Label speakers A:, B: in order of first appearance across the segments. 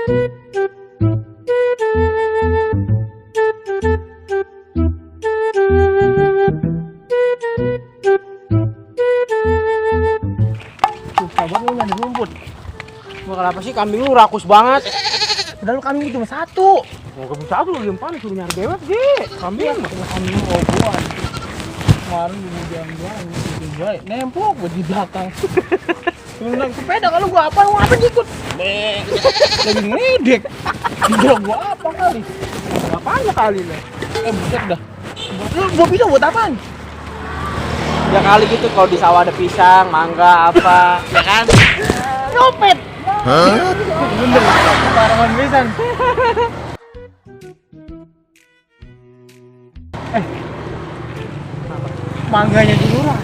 A: Sabar lu nyari rumput. Bakal apa sih, kambing lu rakus banget. Padahal kambing cuma satu. Oh, kambing satu lu yang paling suruh nyari bebek, Ge. Kambing ogoan. Kemarin di jalan-jalan gitu baik. Nempok gua di belakang. Lu naik sepeda kalau gua apa ikut. Lagi ngedek. Gila gua apa kali? Apanya kali lah. Buset dah. Lu gua pisang buat apaan? Ya kali gitu kalau di sawah ada pisang, mangga apa, ya kan? Nyopet. Hah? Bener, barangan pisan. Mangganya di lurah.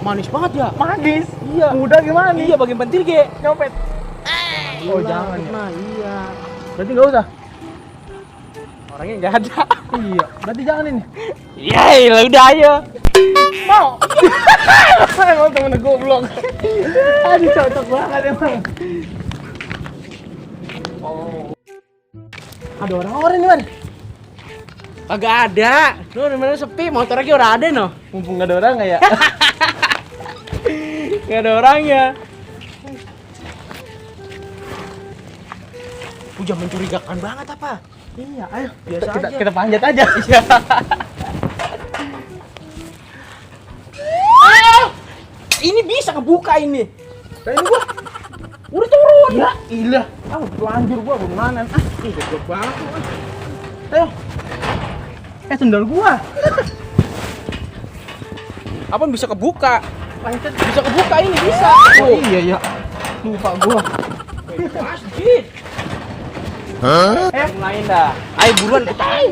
A: Manis banget ya? Manis? Iya. Muda gimana nih? Iya, bagian pentil Ge. Nyopet. Oh, jangan ya? Nah, iya. Berarti nggak usah? Orangnya nggak ada. Iya, berarti jangan ini? Iya, udah ayo. Mau? Emang temen goblok. Aduh, cocok banget emang. Oh. Ada orang-orang nih, Man. Kagak ada. Lu bener-bener sepi, motor lagi udah ada no. Mumpung gak ada orang nggak ya? Gak ada orangnya. Hujan mencurigakan banget apa? Iya, ayo. Biasa aja. Kita panjat aja. Iya. Ini bisa kebuka ini. Nah, ini gua udah turun. Ya ilah. Telanjur gua bagaimana? Goblok banget lu. Ayo. Sendal gua. Apa bisa kebuka? Bisa kebuka ini, bisa. Oh iya ya. Lupa gua. Pasti. Hah? Lain dah. Ayo buruan kita tahu.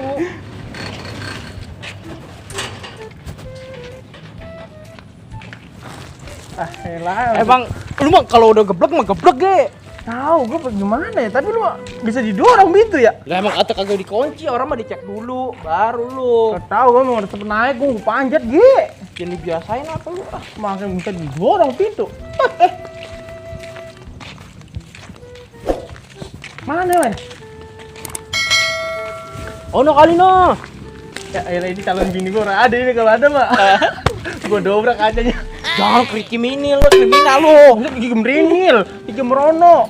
A: Elah. Emang lu mah kalau udah geblek mah geblek Ge. Tahu gua gimana ya? Tapi lu bisa didorong pintu ya? Lah emang kata kagak dikunci, orang mah dicek dulu baru lu. Enggak tahu gua mau cepet naik gua panjat Ge. Jangan dibiasain apa lu? Makanya minta didorong pintu. Mana, Man? Oh, no kali no. Ya, ini calon bini gua ada ini kalau ada mah. Gua dobrak kacanya. Jangan kriminal lu, kriminal lu. Gigi meringil, gigi merono.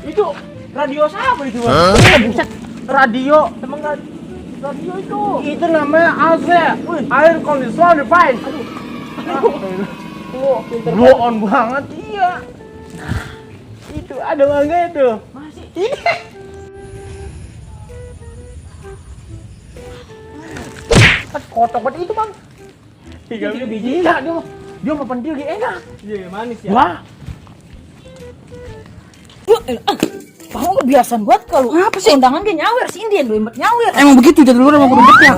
A: Itu radio siapa itu, Bang? Buset, radio. Emang radio itu. Itu namanya AC. Air conditioner fine. Aduh. Blow on banget, iya. Itu ada mangga itu. Masih. Ini. Kotok banget itu, Bang. 3 biji. Iya, dia mau pentil enak. Iya, manis ya. Wah.
B: Kamu kebiasaan buat kalau
A: apa sih?
B: undangan dia nyawer si Indian lu imut nyawer.
A: Emang begitu dari luar emang kudu geplak.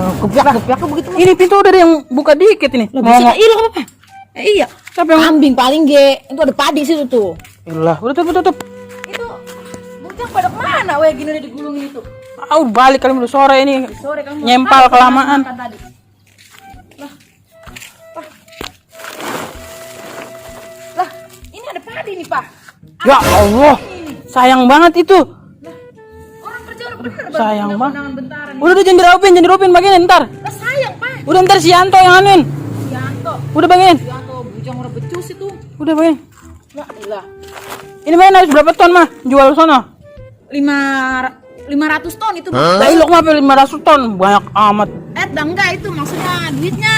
B: Geplak begitu.
A: Ini pintu udah ada yang buka dikit ini.
B: Lah bisa enggak ilang apa? Iya.
A: Siapa yang
B: Kambing paling Ge. Itu ada padi situ tuh.
A: Ilah, udah tutup.
B: Itu bujang pada kemana we gini udah digulungin itu?
A: Balik kali udah sore ini.
B: Sore kamu
A: nyempal kelamaan.
B: Tadi. Lah, ini ada padi nih, Pak.
A: Ya Allah. Sayang banget itu.
B: Orang kerja udah bener.
A: Sayang banget.
B: Bentaran.
A: Udah jangan dirapin bagian ntar.
B: Lah sayang, Pak.
A: Udah ntar si Yanto yang anuin.
B: Yanto.
A: Udah bagian.
B: Yanto bujang orang becus itu.
A: Udah bagian.
B: Ya ilah.
A: Ini main harus berapa ton mah? Jual sono.
B: 500 ton itu.
A: Lah ilok mah 500 ton, banyak amat.
B: Enggak itu maksudnya duitnya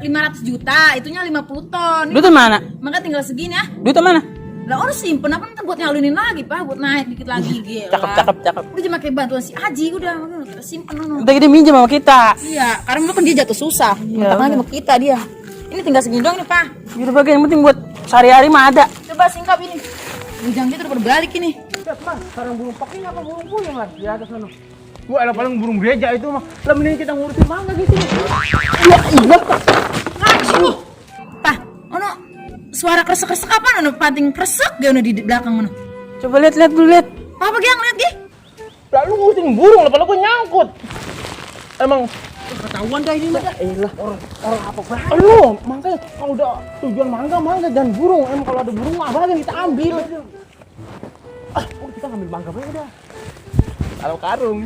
B: 500 juta, itunya 50 ton.
A: Duitnya mana?
B: Maka tinggal segini ya.
A: Duitnya mana?
B: Lah orang simpen apa ntar buat nyalunin lagi, Pak, buat naik dikit lagi gila.
A: Cakep.
B: Udah cuma kayak bantuan si Aji udah kita simpen
A: Udah gede minjem sama kita.
B: Iya, karena dulu kan dia jatuh susah. Mentang lagi sama kita dia. Ini tinggal segini doang nih, Pak.
A: Udah bagian yang penting buat sehari-hari mah ada.
B: Coba singkap ini. Bujang kita udah pada balik ini.
A: Lihat, Mas, sarang burung pakainya apa burung puyeng, Mas? Di atas sana. Gua elah paling burung gereja itu mah. Lah mending kita ngurusin mangga gitu. Ya iya, Pak.
B: Ngaji. Pak, ono suara kresek-kresek apa ono panting kresek ge ono di belakang ono.
A: Coba lihat dulu.
B: Apa ge yang lihat ge?
A: Lah lu ngurusin burung, lah padahal gua nyangkut. Emang ketahuan dah ini mah. Elah, orang apa banget. Lu, makanya kalau udah tujuan mangga dan burung. Emang kalau ada burung mah bagian kita ambil. Kita ngambil mangga aja udah. Kalau karung.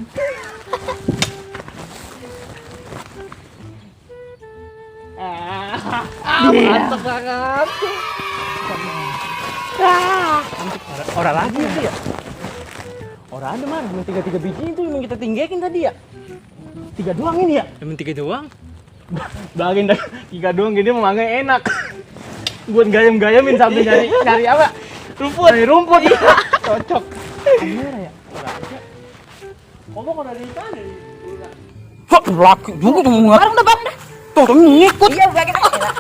A: Mantap banget. Orang lagi ya. Orang ada mana? Yang 3 biji itu yang kita tinggalin tadi ya. 3 doang ini ya.
C: Emang 3 doang?
A: Bagian 3 doang gini mangga enak. Buat gayam-gayamin sambil nyari apa? Rumput. Nyari rumput. Cocok. Kamera ya. Orang aja. Ngomong kalau dari mana?
C: Hah, laki juga tuh ngomong.
B: Barang dah, barang dah.
C: Tuh, ngikut.
B: Iya, bagi aja.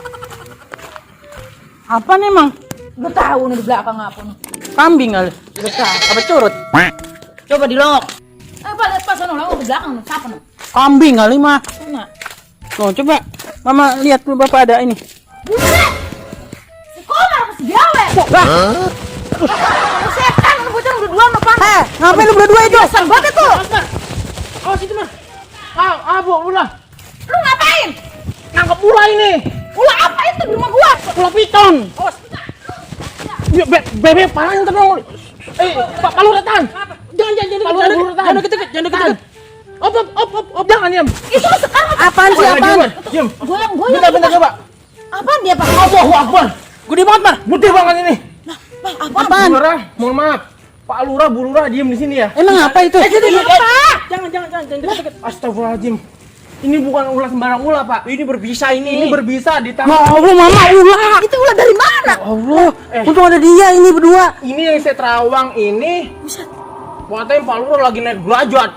C: Apa nih, Mang?
B: Udah tahu nih di belakang apa nih.
C: Kambing kali.
B: Udah tahu.
C: Apa curut?
B: Coba dilongok. Pak, lihat pas sono longok di belakang nih. Siapa nih?
C: Kambing kali mah.
B: Mana?
C: Tuh, coba Mama lihat tuh Bapak ada ini.
B: Buset! Si Komar masih gawe. Setan, lu bocah udah dua apa?
C: Ngapain lu berdua itu?
B: Biasa banget tuh.
A: Oh, situ mah. Bu, ulah.
B: Lu ngapain?
A: Nangkep ulah ini.
B: Ulah apa itu di rumah gua?
A: Ulah piton.
B: Awas.
A: Ya, bebek parah yang terang. Pak Paluratan. Jangan deket. Op, jangan diam.
B: Itu sekarang
C: Apaan sih, apaan?
A: Diam.
B: goyang.
A: Bentar coba.
B: Apaan dia, Pak?
A: Allahu Akbar.
C: Gede banget, Mar.
A: Gede banget ini.
B: Pak, apaan?
C: Apaan?
A: Bu Lurah, mohon maaf. Pak Lurah, Bu Lurah diam di sini ya.
C: Emang apa itu?
A: Jangan deket. Astagfirullahaladzim. Ini bukan ulah sembarang ulah, Pak. Ini berbisa ini. Ini berbisa
C: Ya
A: ditangkap.
C: Allah, Mama ulah.
B: Itu ulah dari mana?
C: Allah, untung ada dia ini berdua.
A: Ini yang saya terawang ini. Buatnya Pak Lurah lagi naik derajat.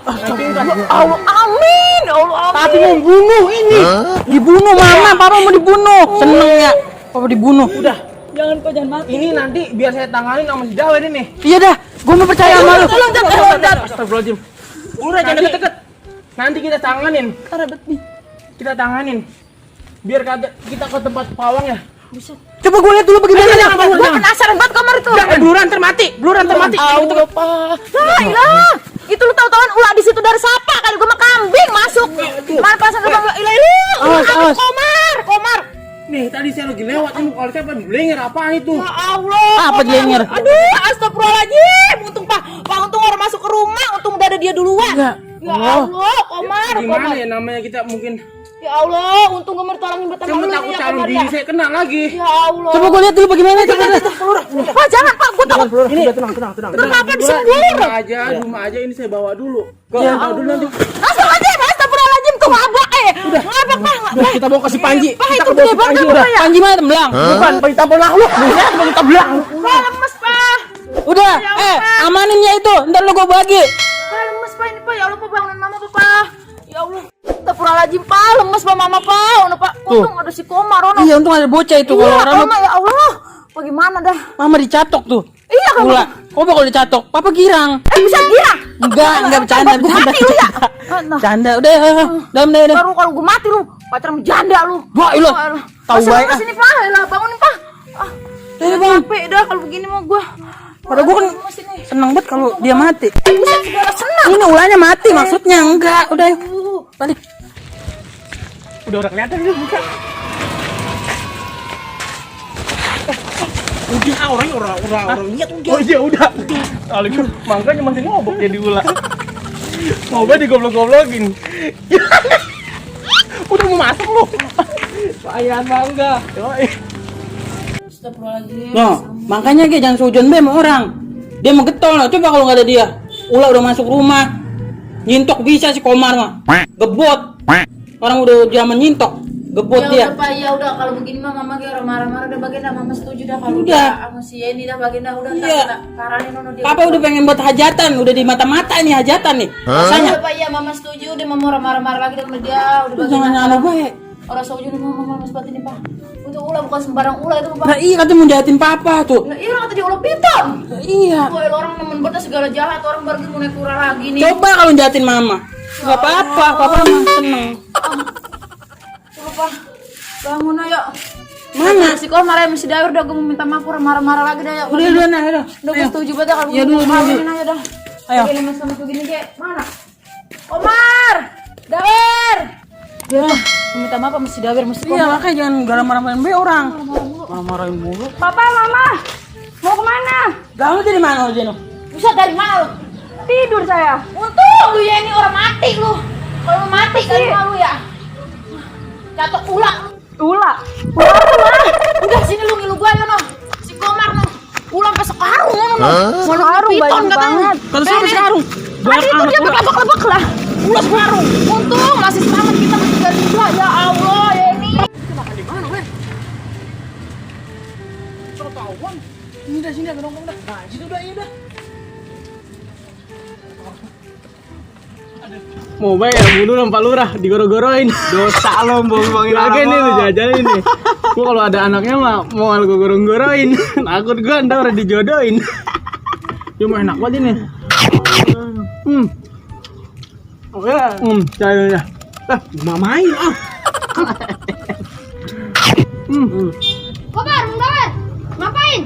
B: Allah, amin. Allah, amin.
A: Tapi membunuh ini.
C: Dibunuh, Mama. Papa mau dibunuh. Seneng ya? Papa dibunuh.
A: Udah.
B: Jangan kau jangan mati.
A: Ini nanti biar saya tanganin sama si Dawen ini.
C: Iya dah, gue mau percaya sama lu.
A: Astagfirullahaladzim. Udah jangan deket-deket. Nanti kita tanganin.
B: Karabet nih.
A: Kita tanganin. Biar kita ke tempat pawang ya.
C: Coba gue lihat dulu bagaimana.
B: Gua penasaran banget kamar itu.
A: Jangan bluran termati.
B: Allah, Pak. Lah, ilah. Itu lu tahu-tahuan ulah di situ dari siapa? Kali gua mah kambing masuk. Mana pasang gerbang ilah.
C: Awas.
B: Komar.
A: Nih tadi saya lagi lewat ini kalau siapa dilenger apaan itu?
B: Ya Allah.
C: Apa
B: Komar.
C: dilenger?
B: Aduh, astagfirullahaladzim. Untung Pak untung orang masuk ke rumah, untung udah ada dia duluan.
C: Enggak.
B: Ya Allah, Komar.
A: Gimana ya namanya kita mungkin
B: Ya Allah, untung gua tolongin buat
A: cuma takut calon diri saya kena lagi.
B: Ya Allah.
C: Coba gue lihat dulu bagaimana. Coba lihat.
B: Pak, jangan Pak, gua takut.
A: Ini tenang.
B: Kenapa disembur?
A: Rumah aja ini saya bawa dulu.
C: Ya,
A: Bawa dulu nanti.
B: Astagfirullahaladzim, tuh ngabak ngabak Pak.
A: Udah kita bawa ke si Panji.
B: Pak,
A: Kita
B: itu
A: bawa
B: gede
A: ke Panji
B: banget
A: udah.
B: Pak ya.
C: Panji mana tembelang?
A: Bukan Panji Tabelah lu. Lihat Panji Tabelah.
B: Pak, lemes Pak.
C: Udah, amanin ya itu. Ntar lu gue bagi.
B: Pak, lemes Pak ini Pak. Ya Allah, Pak bangunin Mama Pak. Ya Allah. Astagfirullahaladzim Pak, lemes Pak Mama Pak. Ono Pak, untung ada si Komar ono.
C: Iya, untung ada bocah itu. Kalau
B: Iya,
C: orang
B: Mama ya Allah. Bagaimana dah?
C: Mama dicatok tuh.
B: Iya kan.
C: Pula. Coba kalau dicatok, Papa girang.
B: Bisa girang.
C: Enggak bercanda.
B: Mati lu ya. Nah,
C: Canda, udah, dalam deh.
B: baru kalau gua mati lu, pacaran janda lu.
C: Wah, ilah. Tahu baik ah.
B: Sini Pak, lah bangunin Pak.
C: Udah, Bang.
B: Capek dah kalau begini mah gua.
C: Padahal gue kan seneng banget kalau dia mati.
B: Buset, segala senang.
C: Ini ulahnya mati maksudnya. Enggak, udah yuk. Balik.
A: Udah kelihatan ini buka. Udah orang lihat udah. Oh iya udah. Kalau gitu makanya masih ngobok jadi ulah. Ngobok digoblok-goblokin. Udah mau masuk lu. Sayang bangga.
B: Astagfirullahaladzim.
C: No, makanya dia jangan sujon be sama orang. Dia mau getol lah. Coba kalau nggak ada dia. Ulah udah masuk rumah. Nyintok bisa si Komar mah. Gebot. Orang udah zaman nyintok. Gebot dia.
B: Udah Pak, ya udah kalau begini mah Mama kayak marah-marah udah bagian Mama setuju dah kalau
C: Udah.
B: sama si Yeni dah bagian dah udah
C: Iya.
B: kita parahin ono dia.
C: Papa udah pengen buat hajatan. Udah di mata-mata ini hajatan nih. Rasanya.
B: Udah Pak, ya Mama setuju dia mau marah-marah lagi sama dia udah bagian.
C: Jangan nyala baik.
B: Orang setuju nih Mama seperti ini Pak. Untuk ulah bukan sembarang ulah itu Pak.
C: Nah iya katanya mau jahatin Papa tuh.
B: Lah iya orang kata dia ulah piton.
C: Nah, iya.
B: Wah, orang nemen banget segala jahat orang baru mau naik kurang lagi nih.
C: Coba kalau jahatin Mama. Gak apa-apa. Papa mah seneng.
B: Coba Pak. Bangun ayo.
C: Mana?
B: Si Komar ya masih dawir udah gue mau minta maaf orang marah-marah lagi dah ya.
C: Udah, nah, udah.
B: Udah gue setuju banget kalau
C: Iya, dulu.
B: kawinin aja dah.
C: Ayo.
B: Begini mas sama begini kayak mana? Komar, Dawir. Ya, minta maaf sama si Dawir mesti
C: Iya makanya jangan marah-marahin be orang. Marah-marahin mulu.
B: Papa, Mama, mau kemana?
C: Kamu dari mana Jeno?
B: Buset, dari mana lu?
D: Tidur saya.
B: Untung lu ya, ini orang mati lu. Kalau lu mati dari mana lu ya? Catok ulang.
D: Ulah.
B: Udah sini lu ngilu gua no. Si Komar no. Ulang ke sekarung no.
D: Sekarung banyak banget.
C: Kalau sampai sekarung
B: Tadi itu dia lebak-lebak lah. Ulas sekarung. Untung masih selamat kita masih dari gua. Ya Allah ya ini.
A: Makan di mana, weh? Kalau tahuan. Ini dah sini agak nongkrong dah. Nah, situ dah, iya dah. Mau bayar bunuh sama Pak Lurah digoro-goroin. Dosa lo bohong-bohongin lagi nih lu jajalin nih. Gua kalau ada anaknya mah mau gua gorong-goroin. Takut gua ntar udah dijodohin. Cuma enak banget ini. Oke. Cahaya. Mamain ah.
B: Komar, Komar. Ngapain?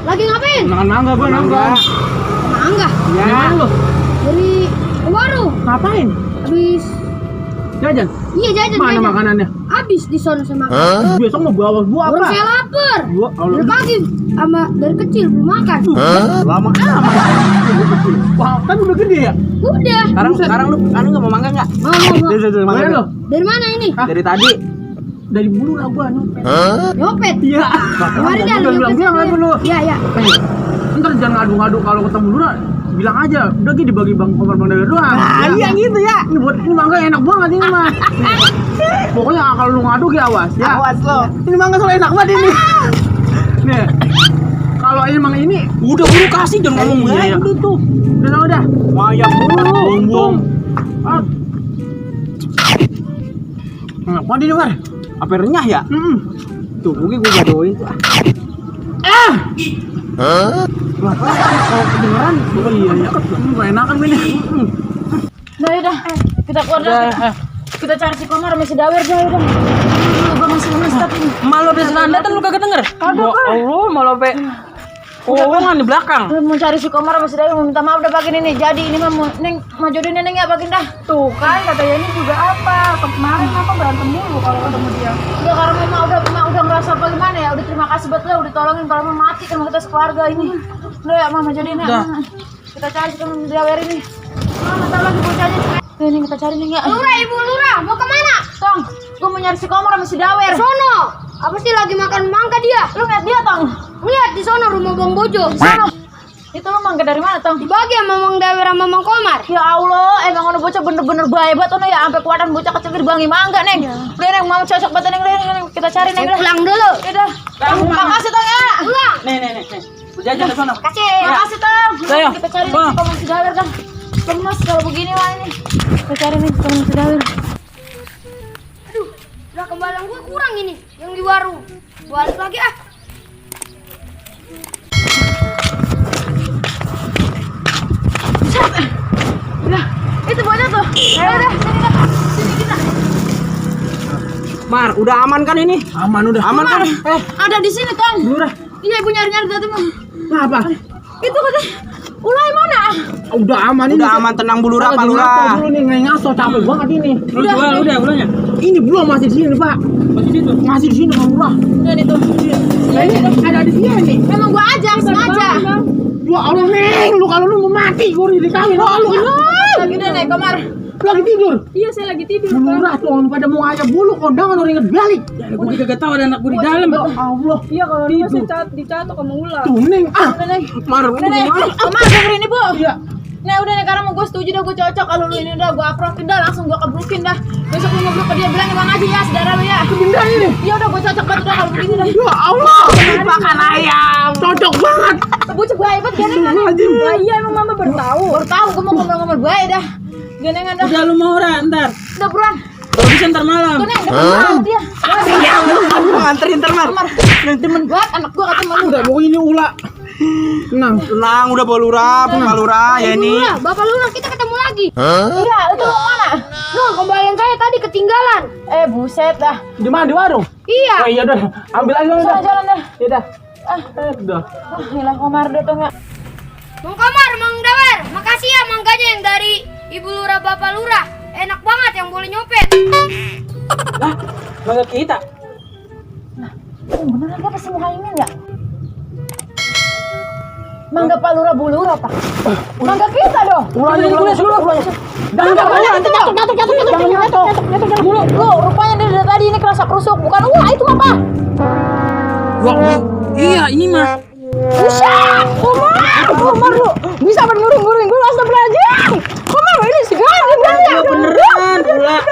B: Lagi ngapain?
A: Makan mangga gua nongkrong.
B: Mangga.
A: Ya. Gimana lu?
B: Dari warung.
A: Ngapain?
B: Habis.
A: Jajan.
B: Iya jajan.
A: Mana
B: jajan.
A: makanannya?
B: Habis di sono sama.
A: Besok mau bawa gua
B: Baru
A: apa?
B: saya lapar.
A: Gua
B: Dari pagi sama dari kecil belum makan.
A: lama amat. Wah, kan udah gede ya?
B: Udah.
C: sekarang lu enggak mau mangga enggak?
B: Mau.
A: Mana lo?
B: Dari mana ini?
C: Dari tadi.
A: Dari bulu lah gua nyopet.
B: Nyopet.
A: Iya.
B: Kemarin dah
A: Udah bilang apa lu?
B: Iya, iya.
A: Ntar jangan ngadu-ngadu kalau ketemu lu bilang aja. Udah gini dibagi bang Komar Bang Dagar doang.
C: Nah, iya gitu ya.
A: Ini buat ini mangga enak banget ini mah. Pokoknya kalau lu ngadu ya awas ya.
C: Awas lo.
A: Ini mangga soalnya enak banget ini. Nih. Kalau emang ini
C: Udah buru kasih jangan ngomong
A: iya,
C: ya.
A: iya.
C: Udah tuh.
A: udah udah.
C: Mayang dulu.
A: Bumbung. Ah. Apa di luar?
C: Apa renyah ya?
A: Tuh, mungkin gue jodohin tuh. Kalau kedengeran, oh iya ya. Gak enakan ini.
B: Nah, udah. Kita keluar dah. Kita cari si Komar sama si Dawer dah udah. Gua masih lemes tapi.
C: Malu udah senanda kan lu kagak denger?
D: Aduh, Allah malah pe.
C: Omongan di belakang.
B: Mau cari si Komar sama si Dawer, mau minta maaf udah bagian ini. Jadi ini mah Neng mau jodohin Neng ya bagian dah.
D: Tuh kan katanya ini juga apa? Kemarin apa berantem mulu kalau ketemu dia.
B: Ya karena memang udah ngerasa bagaimana ya. Udah terima kasih buat lo udah tolongin kalau mau mati kan kita sekeluarga ini. Udah ya mama jodohin ya. Kita cari si Komar sama si Dawer ini. Mama ntar lagi bocahnya. Ini kita cari nih ya. Lurah, Ibu Lurah, mau kemana? Tong, gue mau nyari si Komar sama si Dawer. Sono, apa sih lagi makan mangga dia? Lu lihat dia, Tong? Lihat di sono rumah Bang Bojo. Di sono. Itu lu mangga dari mana, Tong? Dibagi sama Bang Dawer sama Bang Komar. Ya Allah, emang ono bocah bener-bener baik banget ono ya, sampai kuatan bocah kecil dibangi mangga, Neng. Udah, Neng, mau cocok banget Neng, kita cari Neng. Pulang dulu. Udah. Makasih, Tong ya. Pulang.
C: Nih. Jajan di sana.
B: Kasih. Makasih, Tong.
C: Ayo.
B: Kita cari
C: Bang.
B: si Komar si Dawer dah. Lemas kalau begini mah ini. Kita cari nih Komar si Dawer.
E: Aduh, udah kembalian gue kurang ini yang di warung. Balik lagi ah.
B: Udah, itu bocah tuh. Ayo udah, sini dah. Sini kita.
C: Mar, udah aman kan ini?
A: Aman udah.
C: Aman kan?
B: Ada di sini, Tong.
A: Lurah.
B: Iya, gue nyari-nyari tadi mah.
A: Apa?
B: Itu katanya. Ulai mana?
A: Udah aman ini.
C: Udah aman, tenang Bu Lurah, Pak
A: Lagi
C: Lurah.
A: ngaco dulu nih, ngaso capek banget ini.
C: Lu jual udah belanya?
A: Ini belum masih di sini, Pak.
C: Masih situ.
A: Masih di sini, Bang Lurah.
B: Udah nih tuh.
A: Nah, ini ada di sini nih.
B: Memang gua ajak sengaja.
A: Ya Allah, Neng, lu kalau lu mau mati, gua udah dikawin. Oh, lu
B: Lagi deh nih, Komar.
A: lu lagi tidur.
D: Iya, saya lagi tidur.
A: Bang Lurah tuh orang pada mau ayam bulu, kondangan orang inget balik.
C: Ya, gua juga gak tahu ada anak gua di dalam.
A: Ya Allah.
D: Iya, kalau dia
A: Tidur.
D: sih dicatok sama ular.
A: Tuh, Neng. Ah,
B: Udah nih.
A: Mar, lu
B: Udah nih.
A: gimana?
B: Komar, dengerin nih, Bu.
A: Iya.
B: Nah udah nih karena mau gue setuju dah gue cocok kalau lu ini udah gue approvein dah langsung gue kebrukin dah besok lu ngobrol ke dia bilang emang aja ya saudara lu ya
A: Benda ini.
B: iya udah gue cocok banget udah kalau begini dah
A: Ya Allah, makan ayam. Cocok banget.
B: gue coba hebat ganengan nih
A: Astagfirullahaladzim.
D: Lah iya emang mama baru tahu.
B: baru tahu gue mau ngomel-ngomel gue dah ganengan dah
C: Udah lu mau ora ntar.
B: udah buruan
C: Kalau bisa ntar malam.
B: tuh nih udah kenal dia
C: Mau nganterin ntar Mar.
B: Komar nanti temen gue anak gue ketemu lu
A: Udah, pokoknya ini ulah. Tenang.
C: Tenang, udah Pak Lurah, Pak Lurah ya ini.
E: Lurah, Bapak Lurah kita ketemu lagi.
B: iya itu mau mana
E: Nuh, kembalian saya tadi ketinggalan.
B: buset dah
A: Di mana di warung?
E: Iya.
A: Oh iya udah, ambil aja udah.
B: jalan dah
A: Ya udah.
B: ah
A: Udah.
B: gila Komar dia tuh nggak
E: Bang Komar, Bang Dawer, makasih ya mangganya yang dari Ibu Lurah Bapak Lurah. Enak banget yang boleh nyopet.
C: Lah, mangga kita.
B: beneran dia pasti mau kaimin ya Mangga Pak Lurah Bu Lurah, Pak. Mangga kita dong.
A: Ulangnya. Jangan jatuh.
B: Lu rupanya dari tadi ini kerasa kerusuk, bukan ulah itu apa?
C: Wah, iya ini mah.
B: Buset, Komar lu. Bisa bernurung-nurung gue astagfirullahaladzim. Komar ini segala
C: Iya beneran, ulah.